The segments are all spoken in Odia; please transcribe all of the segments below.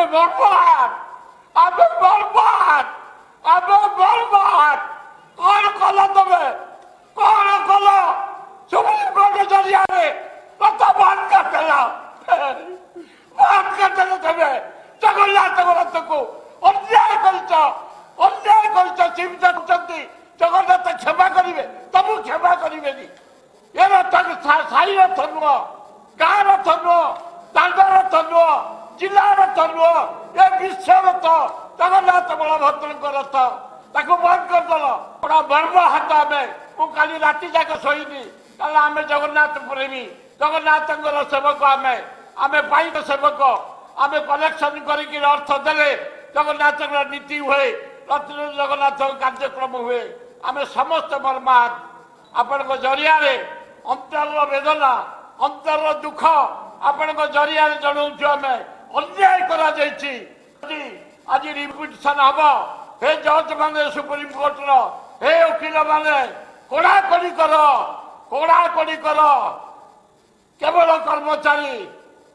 ଆମେ ବର୍ବାଦ, ଆମେ ବର୍ବାଦ, ଆମେ ବର୍ବାଦ। କଣ କଲ ତମେ? କଣ କଲ? ସୁପ୍ରିମକୋର୍ଟ ଜରିଆରେ ରଥ ବନ୍ଦ କରିଦେଲ, ବନ୍ଦ କରିଦେଲ ତମେ ଜଗନ୍ନାଥଙ୍କ ରଥକୁ। ଅନ୍ୟାୟ କରିଛ, ଅନ୍ୟାୟ କରିଛ। ସୀମିତ କରୁଛନ୍ତି, ଜଗନ୍ନାଥ କ୍ଷମା କରିବେ? ତମକୁ କ୍ଷମା କରିବେନି। ଏ ରଥ ସାହି ରଥ ନୁହଁ, ଗାଁ ରଥ ନୁହଁ, ଦାଣ୍ଡ ରଥ ନୁହଁ, ଜିଲ୍ଲା ରଥ ନୁହଁ, ଏ ବିଶ୍ୱ ରଥ, ଜଗନ୍ନାଥ ବଳଭଦ୍ରଙ୍କ ରଥ। ତାକୁ ବନ୍ଦ କରିଦେଲ। ବଡ଼ ମର୍ମାହତ ଆମେ। ମୁଁ କାଲି ରାତି ଯାକ ଶୋଇନି, କାରଣ ଆମେ ଜଗନ୍ନାଥ ପ୍ରେମୀ, ଜଗନ୍ନାଥଙ୍କର ସେବକ ଆମେ। ଆମେ ପାଇକ ସେବକ। ଆମେ କଲେକ୍ସନ କରିକି ଅର୍ଥ ଦେଲେ ଜଗନ୍ନାଥଙ୍କର ନୀତି ହୁଏ, ରଥରେ ଜଗନ୍ନାଥଙ୍କ କାର୍ଯ୍ୟକ୍ରମ ହୁଏ। ଆମେ ସମସ୍ତେ ମର୍ମାହତ। ଆପଣଙ୍କ ଜରିଆରେ ଅନ୍ତରର ବେଦନା, ଅନ୍ତରର ଦୁଃଖ ଆପଣଙ୍କ ଜରିଆରେ ଜଣାଉଛୁ ଆମେ। ଅନ୍ୟାୟ କରାଯାଇଛି। ଆଜି ରିଭ୍ୟୁ ପିଟିସନ ହବ। ହେ ଜଜ୍ ମାନେ ସୁପ୍ରିମକୋର୍ଟର, ହେ ଓକିଲ ମାନେ, କଡ଼ାକଡ଼ି କର, କଡ଼ାକଡ଼ି କର। କେବଳ କର୍ମଚାରୀ,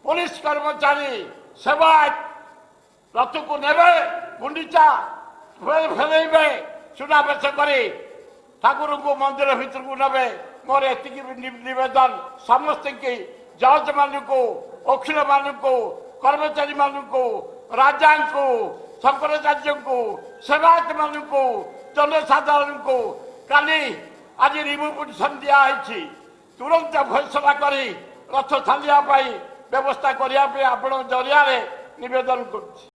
ପୋଲିସ କର୍ମଚାରୀ, ସେବାୟତ ରଥକୁ ନେବେ, ଗୁଣ୍ଡିଚା ଫେରେଇବେ, ସୁନାବେଶ କରି ଠାକୁରଙ୍କୁ ମନ୍ଦିର ଭିତରକୁ ନେବେ। ମୋର ଏତିକି ନିବେଦନ ସମସ୍ତଙ୍କୁ, ଜଜ୍ ମାନଙ୍କୁ, ଓକିଲ ମାନଙ୍କୁ, କର୍ମଚାରୀ ମାନଙ୍କୁ, ରାଜାଙ୍କୁ, ଶଙ୍କରାଚାର୍ଯ୍ୟଙ୍କୁ, ସେବାୟତ ମାନଙ୍କୁ, ଜନସାଧାରଣଙ୍କୁ। କାଲି ଆଜି ରିଭ୍ୟୁ ପିଟିସନ ଦିଆହେଇଛି। ତୁରନ୍ତ ଫଇସଲା କରି ରଥ ଚାଲିବା ପାଇଁ ବ୍ୟବସ୍ଥା କରିବା ପାଇଁ ଆପଣଙ୍କ ଜରିଆରେ ନିବେଦନ କରୁଛି।